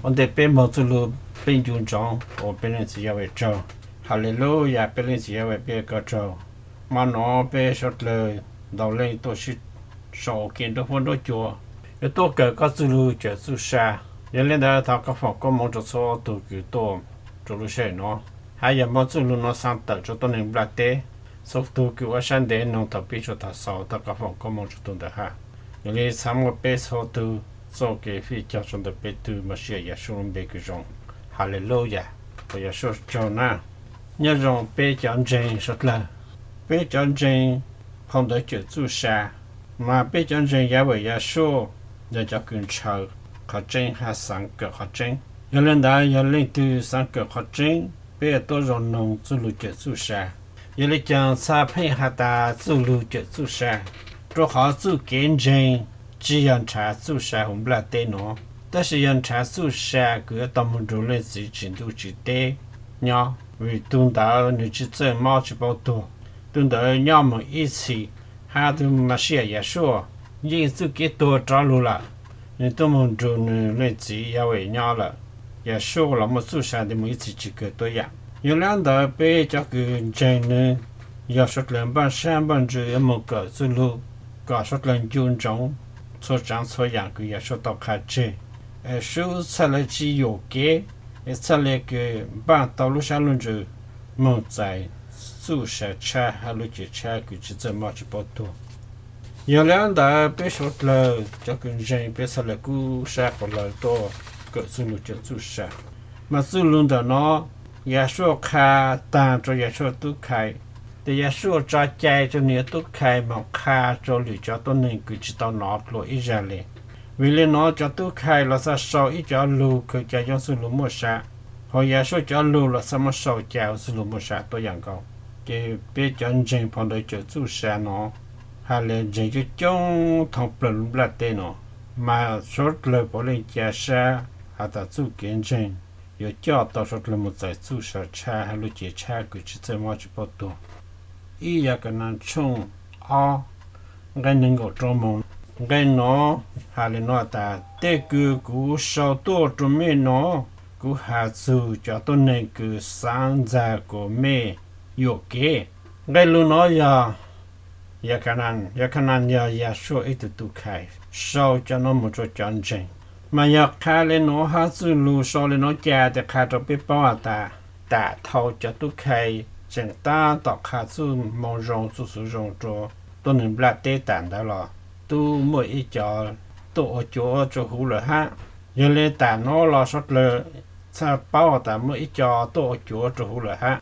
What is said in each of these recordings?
Ua ntej peb moog txuj lug, peb ncu ntsoov ua peb Leej Txiv Yahweh tsaug. Haleluyas, peb Leej Txiv Yahweh, peb ua koj tsaug. Hmo nuav peb suav dlawg ntau leej tuaj sib sau ua ke nruab huab nruab cua, yuav tuaj kawm koj txuj lug cawm txuj sa. Yog le ntawd thov koj foom koob moov rua txhua tug kws tuaj rua lub sij hawm nuav, hab yog moog txuj lug nuav xaa tawm rua tuab neeg nplaj teb, txhua tug kws ua sab ntev noog thaum pib txug thaum xaus, thov koj foom koob moov rua tug ntawd hab. Yog le xaav muaj peb txhua tug txuj kev fij cog rua ntawm peb tug Mexiyas Yahshua lub npe kws zoo. Haleluyas, ua Yahshua tsaug na. Nyob zoo peb cov ntseeg suav dlawg. Peb cov ntseeg phau ntawv cawm txuj sa, mas peb cov ntseeg Yahweh Yahshua yog cov kws ntshaw qhov tseeb hab xaav kawm qhov tseeb. Yog le ntawd yog leej twg xaav kawm qhov tseeb, peb yuav tuab zoo noog txuj lug cawm txuj sa. Yog le caag txhaj pheej has tas txuj lug cawm txuj sa? Rua qhov txuj kev ntseeg tsi yog nrhav txuj sa huv nplaj teb nuav, tab sis yog nrhav txuj sa kws yuav tau moog nrug Leej Txiv tsim ntuj tsim teb nyob, vim tug ntawd nwg tsi txawj mob tsi paub tuag. Tug ntawd nyob moog ib txhis, hab tug Mexiyas Yahshua yeej txuj kev tuag rov lug lawm, nwg tuaj moog nrug nwg Leej Txiv Yahweh nyob lawm. Yahshua los muaj txuj sa ntev moog ib txhis tsi kawg tuab yaam. Yog le ntawd peb cov kws ntseeg nwg, yog suav dlawg npaaj sab npaaj ntsws yuav moog kawm txuj lug, kom suav dlawg ncu ntsoov txhua tsaav txhua yaam kws Yahshua tau qha tseg, es sub txhaj le tsi yuam kev, es txhaj le kws npaaj tau lub sab lub ntsws moog txais txuj sa tshab hab lub cev tshab kws tsi txawj mob tsi paub tuag. Yog le ntawd peb suav dlawg cov kws ntseeg peb txhaj le kub sab quas lawv tuaj kawm txuj lug cawm txuj sa. Mas txuj lug ntawm nuav Yahshua qha taag rua Yahshua tub khai, tes Yahshua tso cai rua nwg yuav tub khai moog qha rua lwm cov tuab neeg kws tsi tau nov dlua ib zag le. Vim le nuav cov tub khai los txhaj sau ib cov lug khaws cai yuav txuj lug muaj sa, hos Yahshua cov lug los txhaj muab sau cai ua txuj lug muaj sa tuab yaam nkaus. Ces peb cov ntseeg phau ntawv cawm txuj sa nuav has le ntseeg coob coob thoob plawg lub nplaj teb nuav, mas suav dlawg puav leej ca sab has tas txuj kev ntseeg yuav coj tau suav dlawg moog txais txuj sa tshab hab lub cev tshab kws tsi txawj mob tsi paub tuag. Ib Yakanas tshooj ob nqe neeg nkaum rau moog. Nqe nuav has le nuav tas, tej kws kuv sau tuaj rua mej nuav, kuv has txug cov tuab neeg kws xaav ntxag kuas mej yuam kev. Nqe lug nuav yog Yakanas, Yakanas yog Yahshua ib tug tub khai sau cov nuav moog rua cov ntseeg. Mas yog qha le nuav hab txuj lug sau le nuav ca tes qha rua peb paub has tas, tam dhau cov tub khai tseem taab tom qha txuj moo zoo txuj xuv zoo rua tuab neeg nplaj teb tam ntawd los tub muaj ib co tuaj ua cuav rua huv lawm hab. Yog le tam nuav los suav dlawg txhaj paub tas muaj ib co tuaj ua cuav rua huv lawm hab.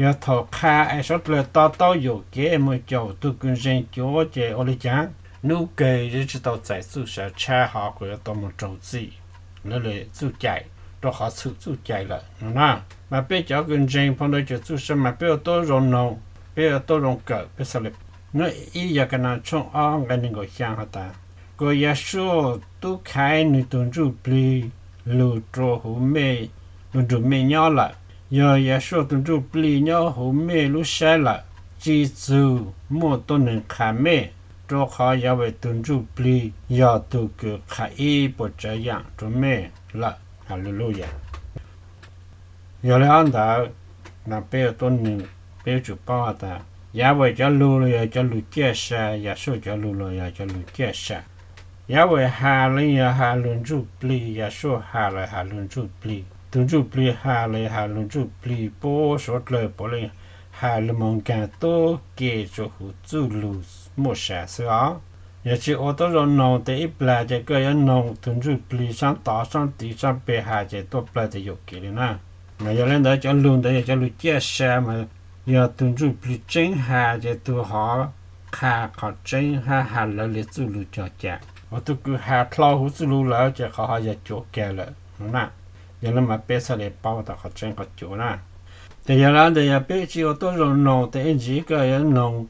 Yog thaum qha es suav dlawg to taub yuam kev moog caum tug kws ntseeg cuav ces ua le caag? Nub kawg yuav tsi tau txais txuj sa tshab hov kuas yuav tau moog raug txim lawv le txuj cai, rua qhov txhum txuj cai lawm no na. Mas peb cov kws ntseeg phau ntawv cawm txuj sa mas peb ua tuab zoo noog, peb ua tuab zoo kawm, peb txhaj le. Nub ib Yakanas tshooj ob nqe neeg nkaum xyaa has tas, kuas Yahshua tub khai nwg tug ntsuj plig lug rua huv mej, lug nrug mej nyob lawm. Yog Yahshua tug ntsuj plig nyob huv mej lub sab lawm, tsi txug muaj tuab neeg qha mej, rua qhov Yahweh tug ntsuj plig yog tug kws qha ib puas tsav yaam rua mej lawm. Haleluyas. Yog le hab ntawd, mas peb ua tuab neeg peb yuav tsum paub has tas, Yahweh cov lug los yog cov lug ciaj sa, Yahshua cov lug los yog cov lug ciaj sa. Yahweh has los yog has lug ntsuj plig, Yahshua has los has lug ntsuj plig. Tug ntsuj plig has los yog has lug ntsuj plig, puab suav dlawg puav leej has lug moog nkaag tuab ke rua huv txuj lug muaj sa xwb os. Yog tsi ua tuab zoo noog tes ib plag ces koj yuav noog tug ntsuj plig saab tod saab tid saab peg has ces tuaj plag tes yuam kev le na. Mas yog le ntawd cov lug ntawd yog cov lug ciaj sa mas yog tug ntsuj plig tseeb has ces tug hov qha qhov tseeb hab has lawv le txuj lug cog cam. Ua tug kws has dlhau huv txuj lug lawm ces qhov hov yog cuav kag lawm no na. Yog le mas peb txhaj le paub tas qhov tseeb qhov cuav na. Ces yog le ntawd yog peb tsi ua tuab zoo noog tes ib ntsis koj yuav noog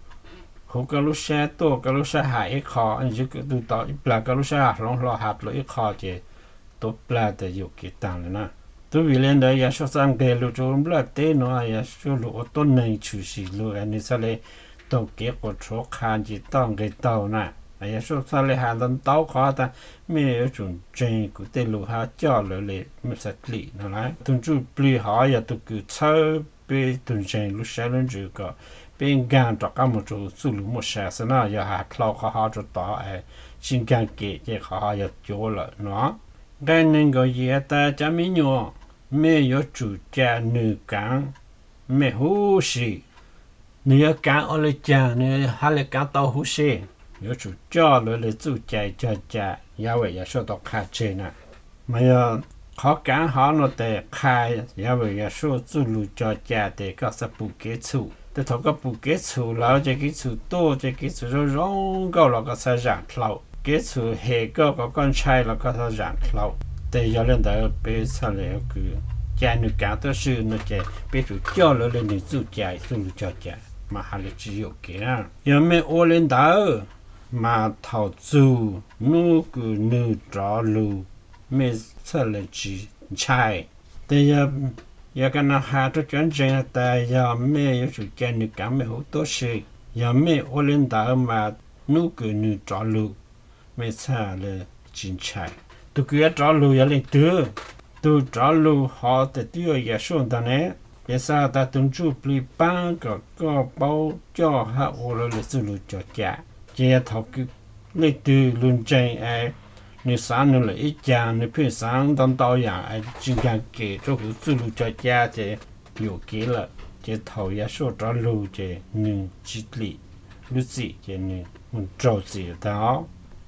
huv koj lub sab tuaj koj lub sab has ib qho, ib ntsis tug tom ib plag koj lub sab has hloov hlo has dlua ib qho ces tuaj plag tes yuam kev taag le na. Tub vim le ntawd Yahshua txhaj nqeg lug rua nplaj teb nuav, Yahshua lug ua tuab neeg tshwm sim lug, nwg txhaj le taug kev quas rhuav qha nce toj nqeg taug na. Yawm Yasuj txhaj le has ntau ntau qhov tas mej yuav tsum ntseeg kuv tej lus hab coj lawv le mej txhaj dlim no lawm. Tug ntsuj plig hov yog tug kws txhawb peb tug ntseeg lub sab lub ntsws kom peb nkaag rov qaab moog rua huv txuj lug muaj sa xwb na. Yog has dlhau qhov hov rua tod es tsi nkaag kem ces qhov hov yog cuav lawm no. Nqe neeg nkaum yim has tas cov me nyuam, mej yuav tsum ca nwg kaav mej huv si. Nwg yuav kaav ua le caag, nwg hab le kaav tau huv si? Yuav tsum coj lawv le txuj cai cog ca Yahweh Yahshua tau qha tseg na. Mas yog qhov kaav hov no tes qha Yahweh Yahshua txuj lug cog ca tes koj txhaj pum kev txhum. Tes thaum koj pum kev txhum lawm ces kev txhum tuaj ces kev txhum zoo zoo nkauj los koj txhaj zaam dlhau, kev txhum hem koj kom koj ntshai los koj txhaj zaam dlhau. Tes yog le ntawd peb txhaj le kws ca nwg kaav tuab si no ces peb tsum coj lawv le nwg txuj cai txuj lug cog ca, mas has le tsi yuam kev na. Yog mej ua le ntawd mas thaum txug nub kws nwg rov lug mej txhaj le tsi ntshai. Tes yog ka na has rua cov ntseeg has tas yog mej yuav tsum ca nwg kaav mej huv tuab si. Yog mej ua le ntawd mas nub kws nwg rov lug mej txhaj le tsi ntshai. Tug kws yuav rov lug yog leej twg? Tug rov lug hov tes twb yog Yahshua ntag ne. Ces xaav has tas tug ntsuj plig paab kom koj paub coj hab ua lawv le txuj lug cog ca. Ces yog thaum leej twg lug ntseeg es nwg xaav nwg lawm ib caag, nwg pheej xaav ntau ntau yaam es tsi nkaag kem rua huv txuj lug cog ca ces yuam kev lawm. Ces thaum Yahshua rov lug ces nwg tsi dlim lub txim ces nwg moog raug txim tag os.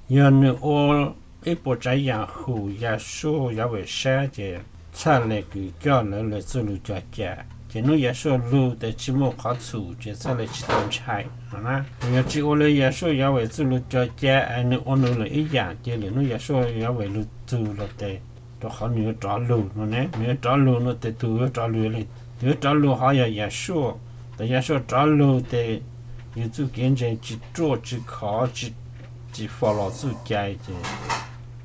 Yog nwg ua ib puas tsaav yaam hum Yahshua Yahweh sab ces txhaj le kws coj lawv le txuj lug cog ca. Ces nub Yahshua lug tes tsi muaj qhov txhum ces txhaj le tsi tau ntshai no na. Yog tsi ua le Yahshua Yahweh txuj lug cog ca es nwg ua nwg lawm ib yaam ces lwm nub Yahshua Yahweh lug txug lawm tes rua qhov nwg yuav rov lug no ne. Nwg yuav rov lug no tes tug yuav rov lug le, tug yuav rov lug hov yog Yahshua. Tes Yahshua rov lug tes yug txuj kev ntseeg tsi ruaj tsi khov, tsi fom los txuj cai ces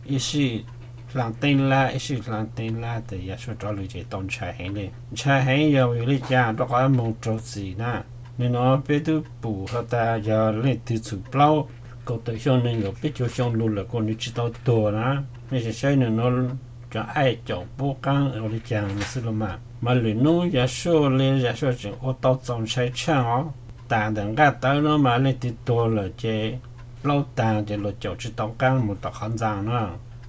ib sij hlaa teeb lab ib sij hlaa teeb lab tes Yahshua rov lug ces tau ntshai heev le. Ntshai heev yog vim le caag? Rua qhov moog raug txim na. Nwg nuav peb tub pum has tas yog leej twg txhum plaub kaum tawm xyoo neeg nkaus peb caug xyoo lug lawm kuas nwg tsi tau tuag na. Nej saib nwg nuav cov aij caum pub qaab ua le caag no xwb los mas. Mas lwm nub Yahshua le Yahshua tseem ua tau txaus ntshai tshaaj os. Tas ntawm nqaj tawb nuav mas leej twg tuag lawm ces plaub taag ces luas caum tsi tau qaab moog tom qhov ntxaa na.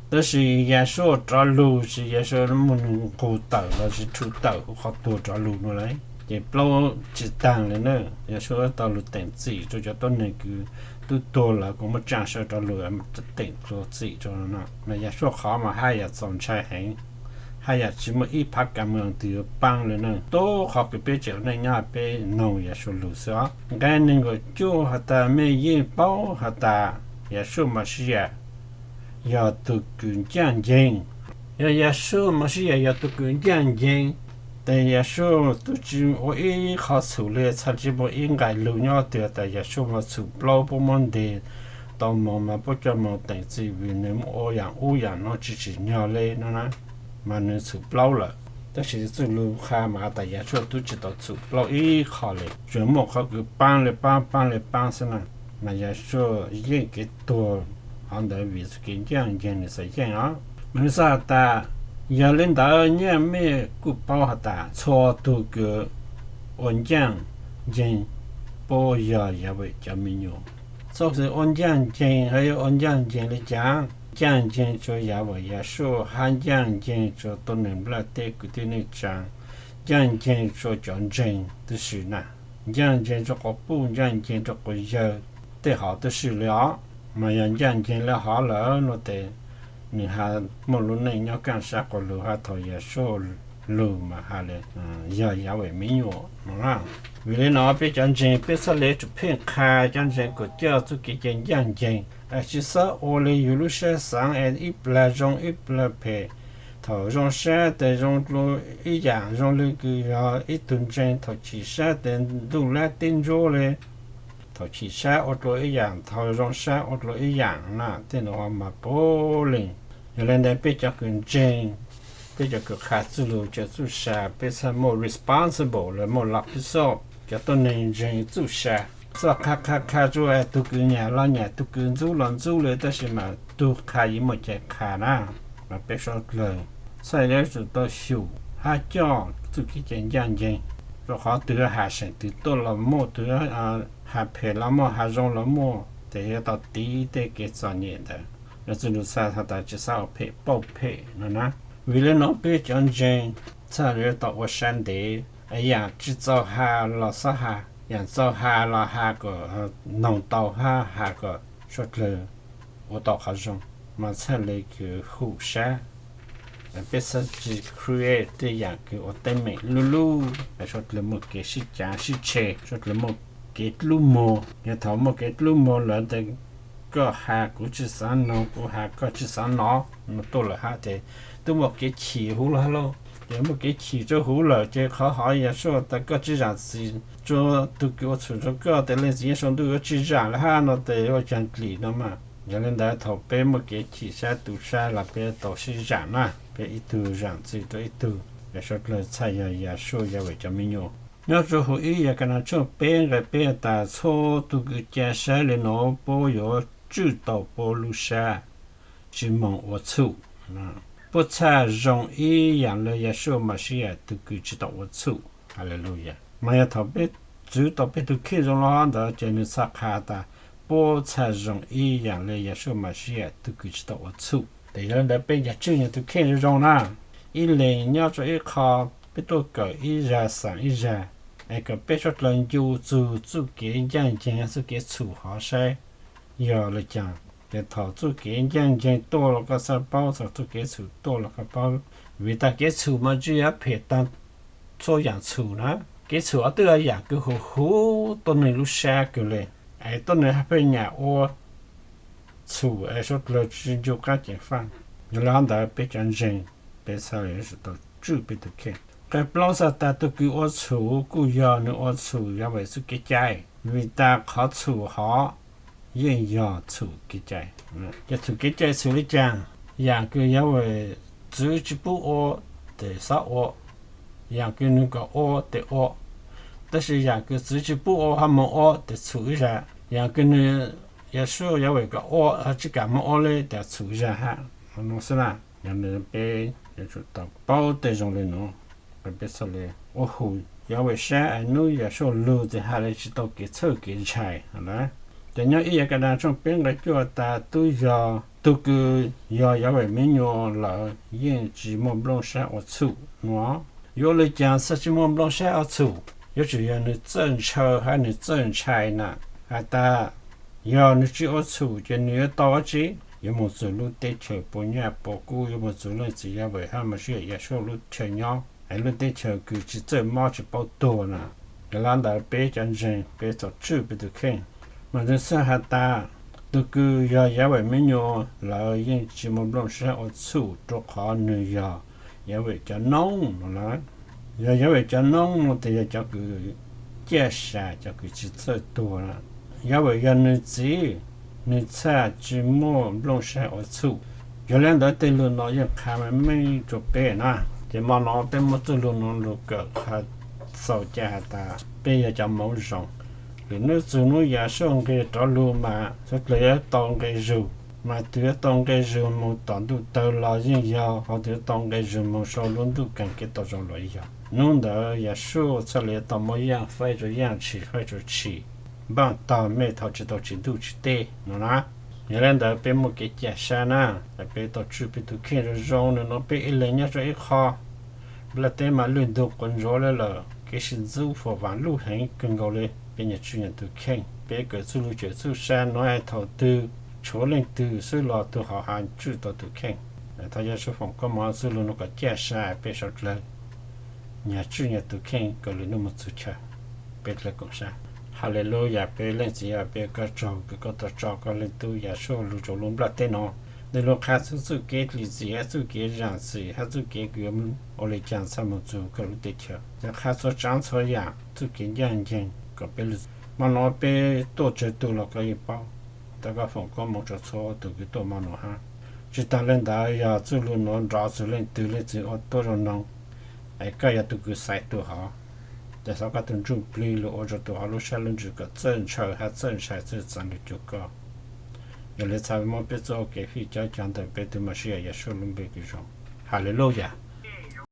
Tab sis Yahshua rov lug ces Yahshua muaj nqug tawm los sis rhu tawm huv qhov tuag rov lug nuav lawm ces plaub tsi taag le na. Yahshua tau lug teem txim rua cov tuab neeg kws tub tuag lawm kuas muaj tsaaj sa rov lug, teem dlua txim rua no. Mas Yahshua qhov mas haj yam txaus ntshai heev, haj yam tsi muaj ib phab kav moos twg yuav paab le na. Tub qhov kws peb tseem neej nyob peb noog Yahshua lug xwb os. Nqe neeg nkaum cuaj has tas mej yeej paub has tas Yahshua Mashiach yog tug kws ncaaj nceeg. Yog Yahshua Mashiach yog tug kws ncaaj nceeg, tes Yahshua tub tsi ua ib qho txhum le, txhaj tsi muaj ib nqai lug nyob twg tas Yahshua mas txhum plaub puab muab ntes tau moog mas puab coj moog teem txim vim nwg muaj ua yaam ub yaam no tsi tsim nyog le no na. Mas nwg txhum plaub lawm, tab sis txuj lug qha mas has tas Yahshua tub tsi tau txhum plaub ib qho le, tsuas muaj qhov kws paab le paab paab le paab xwb na. Mas Yahshua yeej kev tuag hov ntawd vim txuj kev ncaaj nceeg nwg xav yeej os. Mas nwg xav has tas yog le ntawd nyaj mej kuj paub has tas txhua tug kws ua ncaaj nceeg puab yog Yahweh cov me nyuam. Txhua tug ua ncaaj nceeg ho yog ua ncaaj nceeg le caag? Ncaaj nceeg rua Yahweh Yahshua hab ncaaj nceeg rua tuab neeg nplaj teb kwv tij neej tsaa, ncaaj nceeg rua cov ntseeg tib si na. Ncaaj nceeg rua quas puj, ncaaj nceeg rua quas yawg, tej hov tib si le os. Mas yog ncaaj nceeg le hov lawm no tes nwg has muaj lub neej nyob kaaj sab quas lug hab thaus Yahshua lug mas has le yog Yahweh me nyuam no na. Vim le no peb cov ntseeg peb txhaj le tsum pheej qha cov ntseeg kuas coj txuj kev cai ncaaj nceeg, tsi xob ua le yug lub sab xaav es ib plag zoo ib plag phem. Thaus zoo sab tes zoo dlua ib yaam, zoo le kws yog ib tug ntseeg thaus chim sab tes ntuj lab teb ntsuab le. Thaus chim sab ua dlua ib yaam, thaus zoo sab ua dlua ib yaam na, tej nuav mas puv leej. Yog le ntawd peb cov kws ntseeg, peb cov kws qha txuj lug cov txuj sa peb txhaj muaj responsible los muaj laj phib xoj cov tuab neeg ntseeg txuj sa. Txoj qha qha qha tsuas tug kws nyam los nyam, tug kws ntxub los ntxub li, tab sis mas tug qha yeej muaj cai qha na. Mas peb suav dlawg txhaj yuav tsum tau xyum hab coj txuj kev cai ncaj nceeg, rua qhov tug has seem twg tuaj los muaj, tug has phem los muaj, has zoo los muaj, tes yuav tau tiv tej kev txom nyem ntawd. Yog txuj lug txhaj has tas tsi xaav ua phem pauj phem no na. Vim le nuav peb cov ntseeg txhaj yuav tau ua sab ntev, yaam tsi txaus has los xob has, yaam txaus has los has kom noog tau hab has kom suav dlawg ua tau qhov zoo, mas txhaj le kws hum sab. Peb txhaj tsi create tej yaam kws ua teeb meem luj luj, suav dlawg muaj kev sib caav sib tshe, suav dlawg muaj kev dlub muag. Yog thaum muaj kev dlub muag lawm tes koj has kuv tsi xaav noog, kuv has koj tsi xaav nov, no tuaj lawm hab tes twb muaj kev chim huv lawm hab lauj. Ces muaj kev chim rua huv lawm ces qhov hov Yasua tas koj tsi zaam txim rua tug kws ua txhum rua koj tes Leej Txiv Nyob Saum Ntuj yuav tsi zaam lawm hab no tes ua caag dlim no mas. Yog le ntawd thaum peb muaj kev chim sab tu sab los peb tau sib zaam na, peb ib tug zaam txim rua ib tug, es suav dlawg txhaj yog Yasua Yahweh cov me nyuam. Nyob rua huv ib Yakanas tshooj peb nqe peb tas txhua tug kws ca sab le nuav puab yuav tswj tau puab lub sab, tsi moog ua txhum. Puab txhaj zoo ib yaam le Yasua Mashiach tug kws tsi tau ua txhum. Haleluya. Mas yog thaum peb txwv tau peb tug kheej zoo le hov ntawd ces nwg txhaj qha tas puab txhaj zoo ib yaam le Yasua Mashiach tug kws tsi tau ua txhum. Tes yog le ntawd peb ncaag tswj nwg tug kheej zoo zoo na. Ib leeg nyob rua ib qho, peb tuaj kawm ib zag xaam ib zag, es kom peb suav dlawg ncu txug txuj kev ncaaj nceeg txuj kev txhum hov saib yog le caag. Ces thaum txuj kev ncaaj nceeg tuaj los koj txhaj paub, thaum txuj kev txhum tuaj los koj paub. Vim tas kev txhum mas tsi yog phem taag txhua yaam txhum na. Kev txhum twb yog yaam kws huv huv tuab neeg lub sab kawg le, es tuab neeg hab pheej nyam ua txhum es suav dlawg tsi ncu qaab ceev faaj. Yog le hov ntawd peb cov ntseeg peb txhaj le yuav tsum tau tswj peb tug kheej. Nqe plaub txhaj tas tug kws ua txhum kuj yog nwg ua txhum Yahweh txuj kev cai, vim tas qhov txhum hov yeej yog txhum kev cai. Ces txhum kev cai txhum le caag? Yaam kws Yahweh txwv tsi pub ua tes xob ua, yaam kws nwg kom ua tes ua, tab sis yaam kws txwv tsi pub ua ho moog ua tes txhum ib zag, yaam kws nwg Yasua Yahweh kom ua ho tsi kam moog ua le tes txhum ib zag hab. Nuav xwb na, yog le peb yuav tsum tau paub tej zoo le nuav. Peb txhaj le ua hum Yahweh sab es nub Yasua lug tes has le tsi tau kev txhawj kev ntshai na. Ces nyob ib Yakadas tshooj peb nqe cuaj tas tub yog tug kws yog Yahweh me nyuam lawm yeej tsi muaj nplooj sab ua txhum nuav. Yuav le caag txhaj tsi muaj nplooj sab ua txhum? Yuav tsum yog nwg txawj ntshaw hab nwg txawj ntshai na, has tas yog nwg tsi ua txhum ces nwg yuav tau dlaab tsi? Yuav moog txug lub teb chaws puas nyaj puas kub, yuav moog txug Leej Txiv Yahweh hab Mashiach Yasua lub chaw nyob, es lub teb chaws kws tsi txawj mob tsi paub tuag na. Yog le ntawd peb cov ntseeg peb tau tswj peb tug kheej. Mas nwg txhaj has tas tug kws yog Yahweh me nyuam lawm yeej tsi muaj nplooj sab ua txhum rua qhov nwg yog Yahweh cov noob no lawm. Yog Yahweh cov noob no tes yog cov kws ciaj sa, cov kws tsi txawj tuag na. Yahweh yog nwg txiv, nwg txhaj tsi muaj nplooj sab ua txhum. Yog le ntawd tej lug no yeej qha meej meej rua peb na. Ces mo no peb muab txuj lug no lug kawm qha txaus ca has tas peb yog cov Hmoob zoo. Vim nub txug nub Yasua nqis rov lug mas suav dlawg yuav tau nqe zug, mas tug yuav tau nqe zug moog tom ntuj tawg los yeej yog, ho tug yuav tau nqe zug moog sau lub ntuj kaag kev tau zoo los yog. Nub ntawd Yasua txhaj le yuav tau muab yaaj faib rua yaaj, tshis faib rua tshis, npaaj tog mej thaum tsi tau tsi ntuj tsi teb no na. Yog le ntawd peb muaj kev ca sab na, peb tau tswj peb tug kheej zoo zoo. Nub nua peb ib leeg nyob rua ib qho, nplaj teb mas lwj ntug quav ntsuav le lawm, kev sib ntxub huam vam luj heev kawg nkaus le. Peb nyam tswj nyam tug kheej, peb kawm txuj lug cawm txuj sa nuav es thaum twg tshuav leej twg xwb los tug hauv has tswj tau tug kheej. Thov Yasua foom koob moov txuj lug nuav kom ca sa peb suav dlawg nyam tswj nyam tug kheej kom lwm nub moog txug chaw peb dlawg koom sab. Haleluya, peb Leej Txiv, peb koj tsaug kws koj tau tso koj Leej Tub Yasua lug rua lub nplaj teb no, nwg lug qha txug txuj kev lim txim hab txuj kev zaam txim hab txuj kev kws ua le caag txhaj moog txug koj lub teb chaws. Nwg qha txhua tsaav txhua yaam txuj kev ncaaj nceeg kom peb lug. Mo no peb tuaj tsawg tug los koj yeej paub. Thov koj foom koob moov rua txhua tug kws tuaj mo no hab. Tsi taag le ntawd yog txuj lug nuav nrov txug leej twg, leej twg ua tuab zoo noog, es koj yog tug kws xaiv tug hov. Tes thov koj tus Ntsujplig lug ua rua tus hauv lub sab lub ntsws kom txawj ntshaw hab txawj ntshai txawj txeev lug cuag koj. Yog le txhad mob peb txuj ua kev fij cov cog ntawm peb tug Mauxiyas Yeshua lub npe kws zoo. Haleluyas.